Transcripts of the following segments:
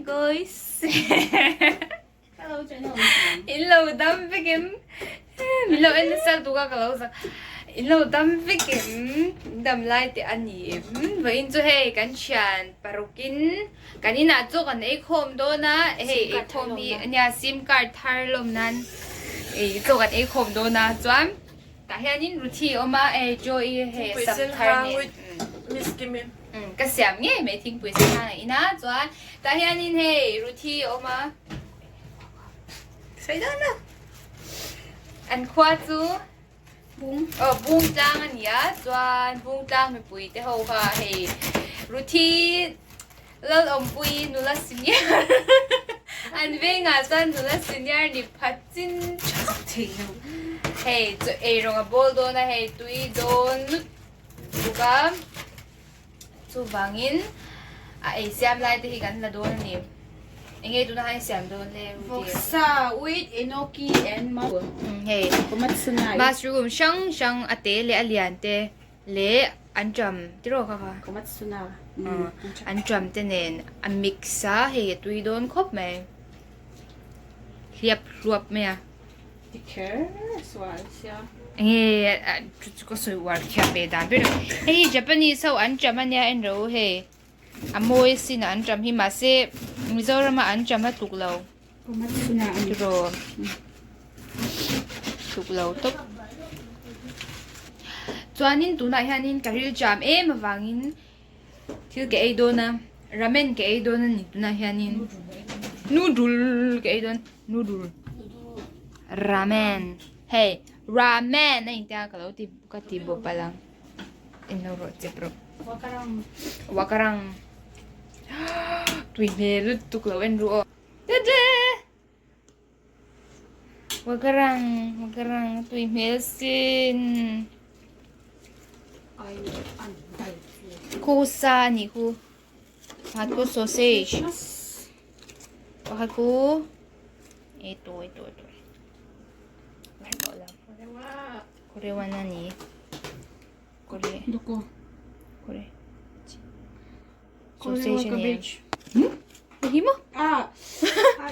Guys. In lo dam vek em? Min lo en nasa lutuk a ka lo zak. In lo dam vek em? Dam lai te a ni em? Vawiin chu hei kan thian parukin kan inah chaw kan ei khawm dawn a, hei ei khawm hi nia sim card thar lawm nan ei chaw kan ei khawm dawn a chuan tah hianin Ruthi a awm a, hei Joy hei sam thar nen ka siam ngei mai thingpui sen hang a in a chuan tah hianin hei Ruthi a awm a. Sawi dawn lo. An khua chu Bung aw bung tlang a ni a chuan bung tlang mipui te ho kha hei Ruthi Lalawmpui nula senior an vengah chuan nula senior ni phat chin thak thei lo hei chaw ei rawng a bawl dawn a hei tui dawn lut bawk a Chuvangin a ei siam lai te hi kan la dawn a ni. Enge tuna khan i siam dawn le Rudy? Vawksa with enoki and mushroom. Hei mushroom hrang hrang a te leh a lian te leh anṭam tiraw kha kha? Komatsuna. Anṭam te nen a mix a hei a tui dawn khawp mai. Hliap hluap mai a. Ti kher sual sia. Enge chu chu ka sawi uar thiam ve dan ber a. Hei hi Japanese ho an cham ania en ro hei. A mawi sin a an cham hi mahse Mizoram a an cham a tluk lo. Tiraw. Tluk lo tawp. Chuanin tunah hianin ka ril cham em avangin Thil ka ei dawn a, ramen ka ei dawn a ni tunah hianin noodle ka ei dawn noodle ramen hei ramen a intia ka lo ti ka ti bawk palh ang en lo rawh chep rawh wakarang tui hmel lutuk lo en ru aw tete wakarang wakarang tui hmel sin. Khu sa a nih khu pakhat khu sausage pakhat khu e tawi tawi tawi kore kore sausage a ni em hi maw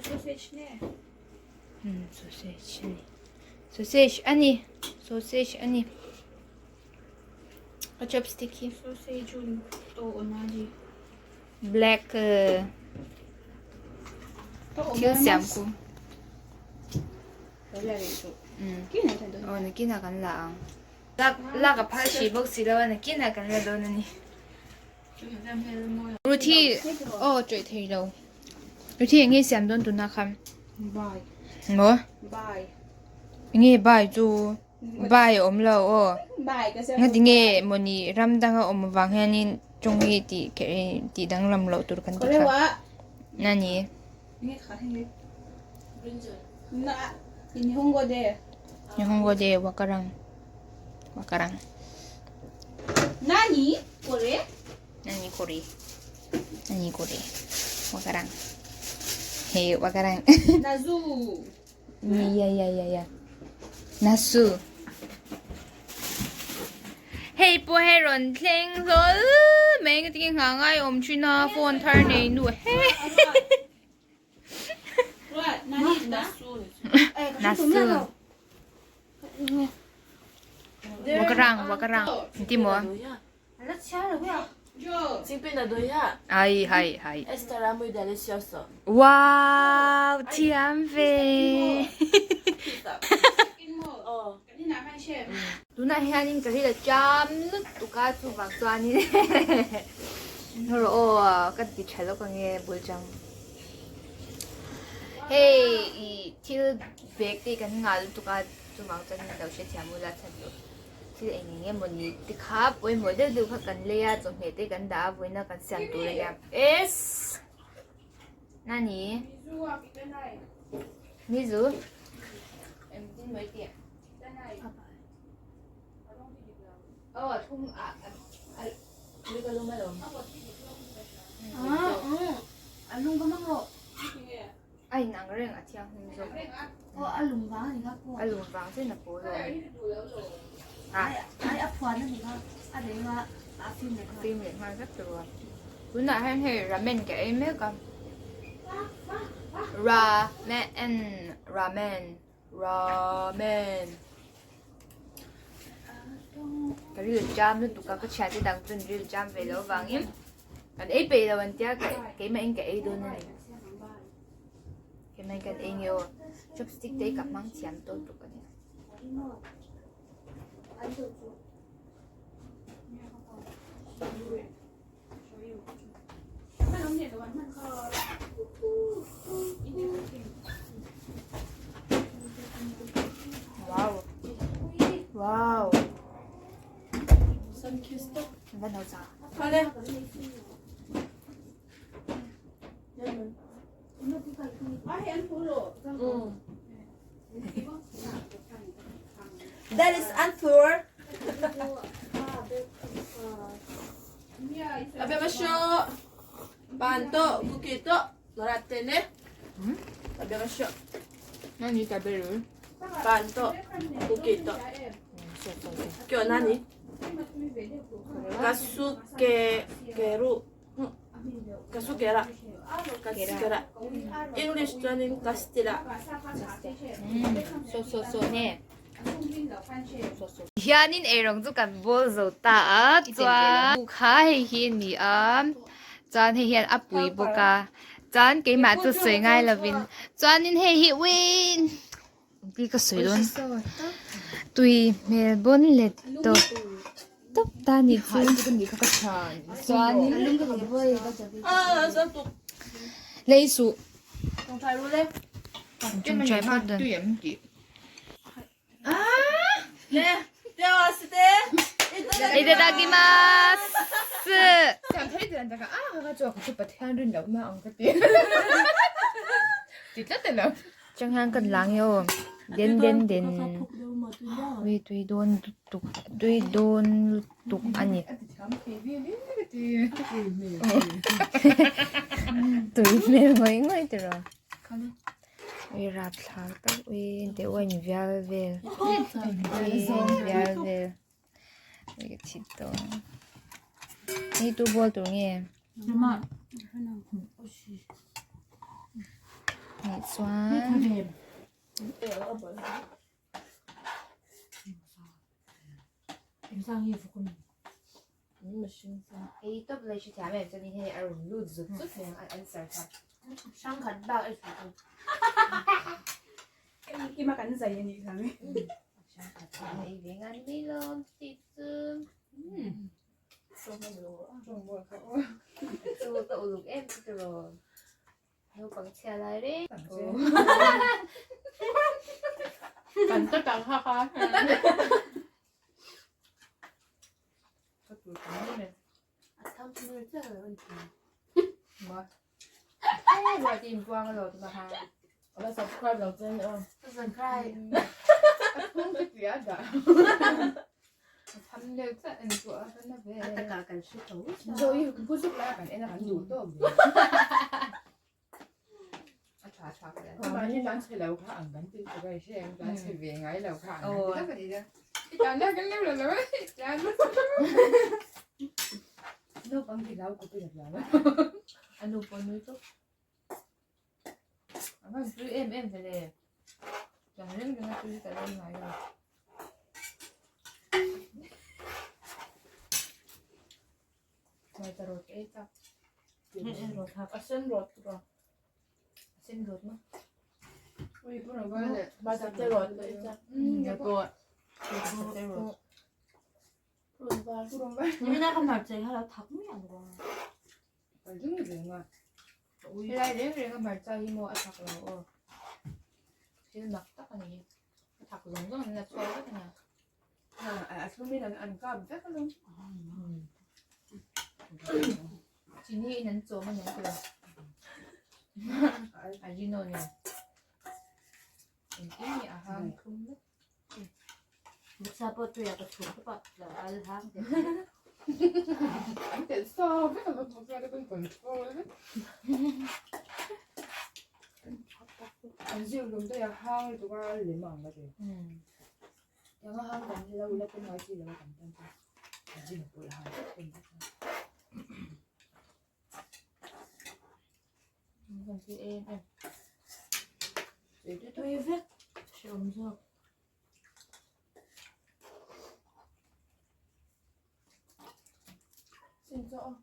sausage a ni sausage a ni sausage a ni a chopstick hi black thil siam khu aw nakinah kan la ang lak lak a phal hrih bawk si lo a nakinah kan la dawn a ni. Ruthi aw tawih thei lo Ruthi eng nge siam dawn tunah khan Bai maw Bai eng nge bai chu bai a awm lo aw Bai ka siam ngati nge mawni ram danga awm avang hianin tawng hi tih tih danglam loh tur kan ti kha nani Nihongo de Nihongo de wakarang wakarang Nani kore? Nani kore? Nani kore? Wakaran. Hey, wakaran. Nazu. Ya ya ya ya. Nasu. Hei pawh hei rawn thleng hlawl mai nga tinge nghah ngai awm thin a phone thar nei nu he. Nasu. Wakarang wakarang ti maw? Ai hai hai. Wow thiam ve. Tunah hianin ka ril a cham lutuk a chuvang chuanin rawh aw ka ti tha lawk ange bul chang. Hei ih thil bag te kan ngah lutuk a chuvang chuanin lo hrethiam ula chhan chu thil eng eng emaw ni te kha pawimawh deuh deuh kha kan lei a chawhmeh te kan dah a vawiina kan siam tur a nia ess nani mizu engtin mai tih aw a thum a a a lum alawm a lung ka mang rawh A inang reng a thianghlim zawk. Aw a lum vang a ni kha pawh. A lum vang chuan a pawl lo. Ai ai a phuan a ni kha a reng a a fim leh nghal. Fim leh nghal vek tawh a. Tunah hian hei ramen ka ei mek a. Ramen ramen ramen ka ril jam lutuk a ka thiante dang chuan ril jam ve loh avangin kan ei peih lo an tia keimah in ka ei dawn a ni keimah in kan ei nge aw chopstick te hi ka hmang thiam tawh tuk a ni. Wow. Wow. Van ho cha. That is unfair. 食べましょう。パンとクッキーともらってね。食べましょう。何食べるパンとクッキーと。今日何カスケケル。カスケラ。カスケラ。English 专音カステラ。そうそうそうね。Hianin eirawng chu kan bawl zo ta a chuan kha hei hi a ni a chuan hei hian a pui bawk a chuan keimah chu sawi ngai lovin chuanin hei hi uiii ti ka sawi dawn tui hmel bawn let tawp tawp ta a nih chu chuanin lei suh tawngtai phawt dawn. Itadakimasu. Chang hian kan lang e aw den den den ui tui dawn lutuk tui dawn lutuk a ni tui hmel ngawih ngawih tiraw. Ui rap thlak tak ui deuh a in vial vel ui vial vel ui ka thit tawh hei tu ball tur nge nih chuan. Hei tawp lei hre thiam em chuanin hei a rawn lut zut zut mai ang a answer kha. Hrang khat bak a hre chu. Kima kan zai a nih kha mi. Hrang khat bak a ei ve ngan mai lo tih chu. Chu ka uluk em chu tiraw. Naupang chhia lai reng. Kan ta tang ha kha. Anu pawh nui tawp. A van tui em em ve le. Chuan reng reng a tui hi ka lo ngai lo. Hmarcha rawt ei chak. A sen rawt rawt. A sen rawt maw? Hmarcha te rawt ka ei chak. Rawt. Hmarcha te rawt. Helai reng reng a hmarcha hi maw a thak lo aw. Thil mak tak a ni. A thak zawng zawng an la chhuak vek a nia. Chini in an chawm a ni ang tiraw. Ajino nen. Engkim hi a hang thlum vek. Kan tui em em. Tui vek hreawm zawk. Sin chaw aw.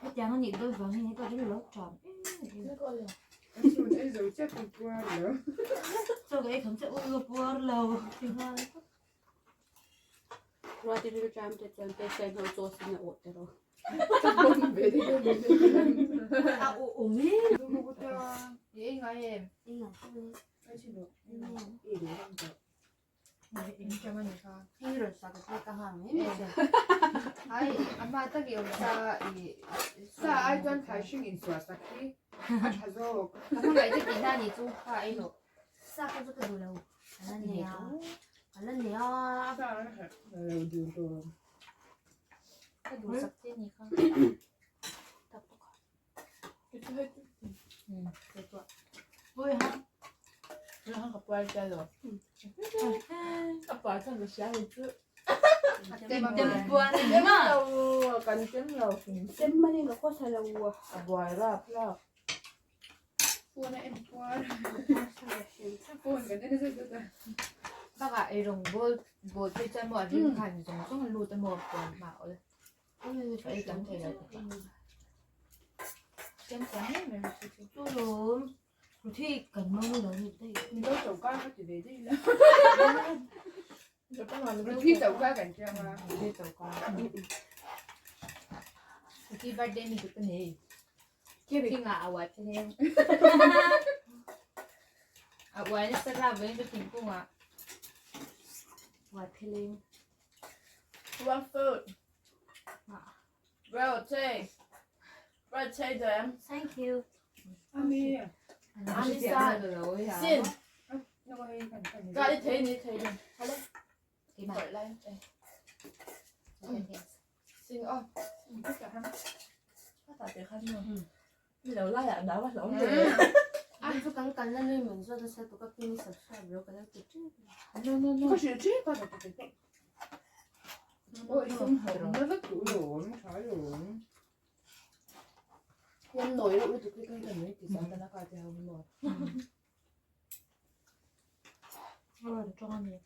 Hetiang a nih dawn vangin heta chu lo ṭam em em. Chaw ka ei kham chiah ul ka puar lo ti nghal vek. Ruati ril ṭam te chuan te sen ho chaw sin a awh te rawh. A awh awm e. I ei ngai em? Ei ngai Sa kha chu ka duh lo ka la nei a ka la nei a Ka duh sak che ni kha. Bakah eirawng bawl bawl phei chuan maw a rim khan zawng zawng a lut a maw puan hma awl. Ei tam thei lo bawk a. Siam thiam em em chu chu. Chu lawm Ruthi kan mawng lo ni daih. Mizo choka ka ti ve daih la. Ruthi choka kan tiang a. Ruthi choka. Ruthi birthday mi tuk ka nei. Thing ah a uai phe leng. A uai nasa ra vawiin chu thingkung ah. Uai phe leng. One food. Rotate. Rotate them. Thank you. Ami. Ami san. Sin. Ka i thei ni thei ni. Hello. Keimah. Lai. Sin oh. Ka ta te khan no. Mi lo lai ah na wa lo me. An chu kan kalna nui min zawt nasa tuk a pin subscribe lo ka lo ti tep. No no no. Ka hrilh tep a ka ti tep. Oi sum ho na vek duh lawm tha lawm. Yan noi lo lutuk hi kan kan nui ti sa ta na ka te ho mo. A rawn tawng a ni.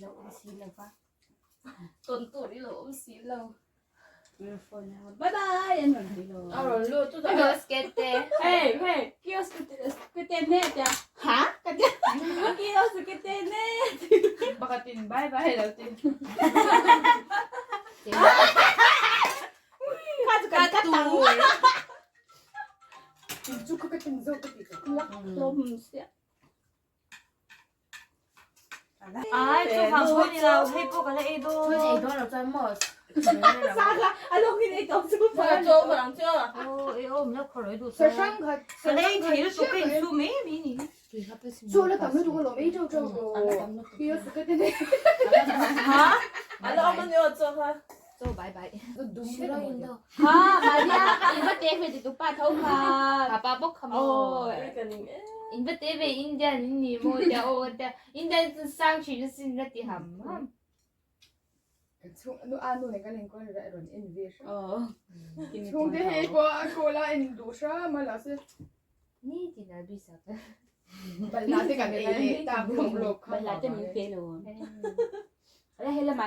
Lo awm si lo va. Tawn tur i lo awm si lo. Bye bye an rawn hawi lo. A rawn lut chu Hello skete. Hey hey kiosk ka te ne tia. Ha ka tia. Kiosk ka te ne. Pakhatin bye bye lo ti. Kha chu kan ka tang. Ai chu vang pawh ni lo hei pawh ka la ei dawn. Chuan ei dawn lo chuan maw. Aw ei awm lo khawrh ei duh chuan. Ka la ei thei lutuk ka insum mai mai ni. Chaw bai bai. Ha Maria in va te ve ti tu pa tho kha. Kha pa bawk kha maw. In va te ve Indian in ni maw tia aw tia Indian chu sang thin a sin la ti ham ham. Nu a nu nen kan inkawl a rawn en ve hram. Chhungte hei pawh a kawl a en duh hram a la se. Ni tin a bi sak. Balhla te kan ei leh tak lawk lawk kha. Balhla te min pe lo. Ala hela ma.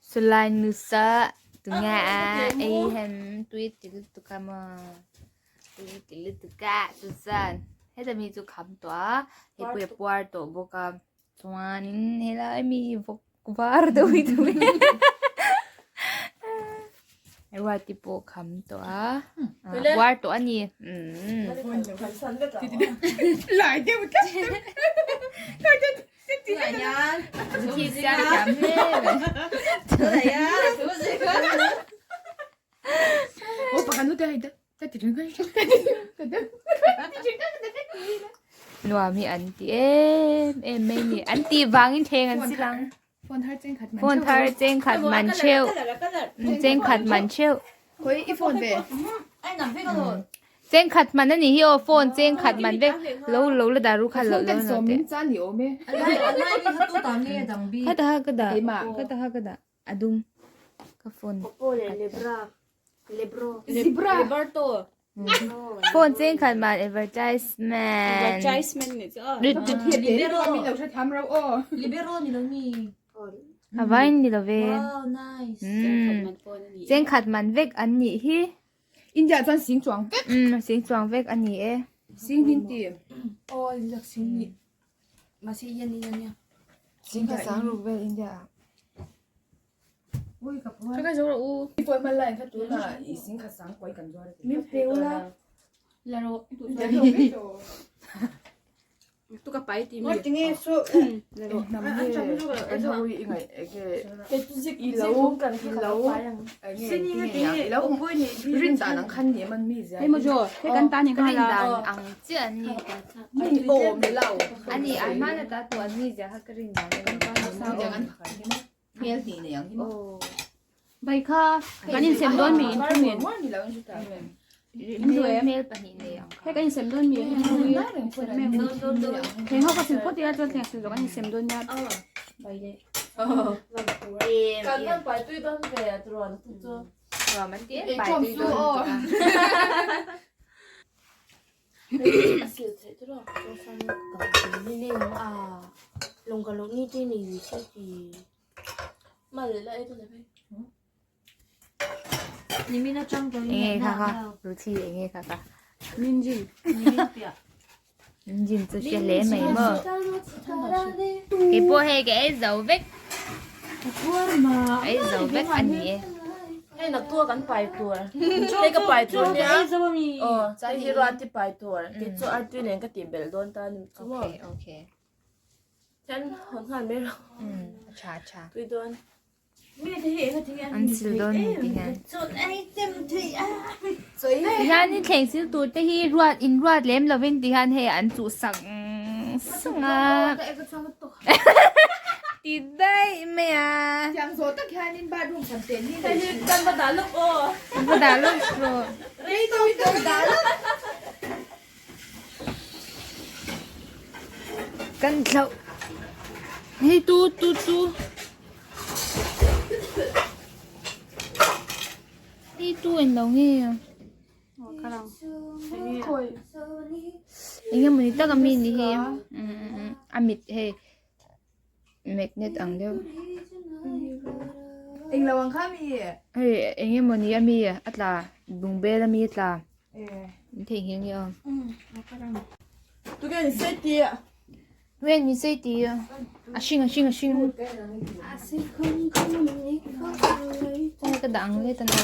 Sulai nusa tunga a ei hem tui ti lutuk a maw tui ti lutuk a chuan heta mi chu kham tawh a hei pawh hi a puar tawh bawk a chuanin helai mi hi vawk var deuh hi tu ruati pawh kham tawh a puar tawh a ni umm. Thi siam thiam hle mai. Nuam hi an ti em em mai ni. An tih vangin thleng an sil ang. Phone thar cheng khat man Phone thar cheng khat man theuh. Cheng khat man theuh. Khawi i phone ve. Cheng khat man ani hi aw phone cheng khat man vek lo lo la dah ru kha lo lo Sawm min chan ni awm e. Kha ta ka dah kha ta ka dah a dum ka phone. Oppo leh Lebra Lebro. Zebra. Liberto. Phone cheng khat man advertisement. Advertisement ni chu. Libero. Min lo hre tham ro aw. Libero ni lo mi. A vain ni lo ve. Wow nice. Cheng khat man vek an nih hi. India chuan sing chuang vek. Umm sing chuang vek a ni e. Sing hin ti. Aw lak sing ni. Mahse ian ni ania. Sing kha sang ruk vel India ah. Ui ka puan. Ka zo ro u. I pawh hman lai kha tuna i sing kha sang pawh i kan zuar a ti. Min pe ula. La ro. Tu ka pai ti mi. Nge su nam he an ho i ngai ege i lo i lo enge i lo rin dan ang khan ni man mi zia Hei mo jo, hei kan ta ni Ka kha rin la. dan ang chiah an ni. mi o mi lo Ani an hmana ta tu an mi zia kha ka rin dan a ni. Ang an phakar hi mo hmel hnih nei ang hi mo Bai kha kan in sem dawn mi in thu min. Mor ni lo in chu ta. Hmel pahnih nei ang kha. Hei kan in sem dawn mi hei thu hi. Theng ho ka sil phawt ila chuan thleng sil zawk an in sem dawn nia. Bai le. Kan man pai tui dawn ve a tirawn tu chu. Nuam an ti em pai tui dawn lutuk a. A sil theih tiraw. Lung ka lung ni ti ni yu si ti. Enge kha kha Ruthi enge kha kha. Minjin. Minjin chu hre hle mai maw. Keipawh hei ka ei zo vek. Ei zo vek a ni e. Hei naktua kan pai tur. Hei ka pai tur nia. Aw hei hi ruati pai tur. Kei chu artui nen ka tih belh dawn ta a ni chu maw. Okay okay. Hian hawn nghal mai rawh. Umm a tha a tha. Tui dawn. An sil dawn ni ti hian. Tihian i thleng sil tur te hi ruat in ruat lem lovin ti hian hei an chuh sak sung a. Ti daih mai a. Tiang zawh tak hianin bathroom khat te ni nei thin. Kan va dah lawk aw. Va dah lawk rawh. Kan thlauh hei tu tu tu hei tu en lo nge eng emawni tak a mi ni hi a mit hei magnet ang deuh Eng lo ang kha mi hei eng emawni a mi a tla bungbel a mi a tla in theihnghilh nge aw Tukin an sei tih a. Tukin an sei tih a a hring a hring a hring khawnge ka dah ang let a na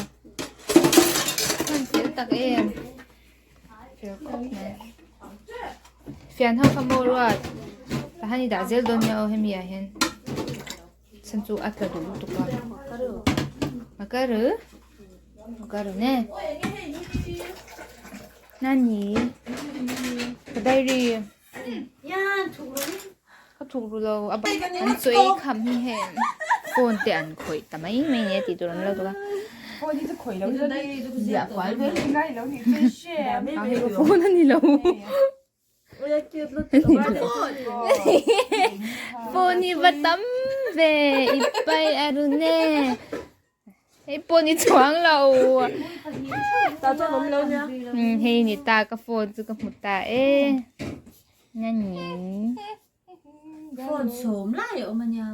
hman fel tak em fel khawp mai fian ho kha maw ruat tah hian i dah zel dawn nia aw hemi ah hian chhan chu a tla duh lutuk a makaru makaru ne nani ka diary ka thuk ru lo a an chawi kham hi heng phone te an khawih ta mai mai nia tih tur an lo tuk a phone a ni lo phone hi va tam ve i pai a ru ne hei pawh ni chuang lo hei ni ta ka phone chu ka hmu ta e nani Phone sawm lai a awm a nia.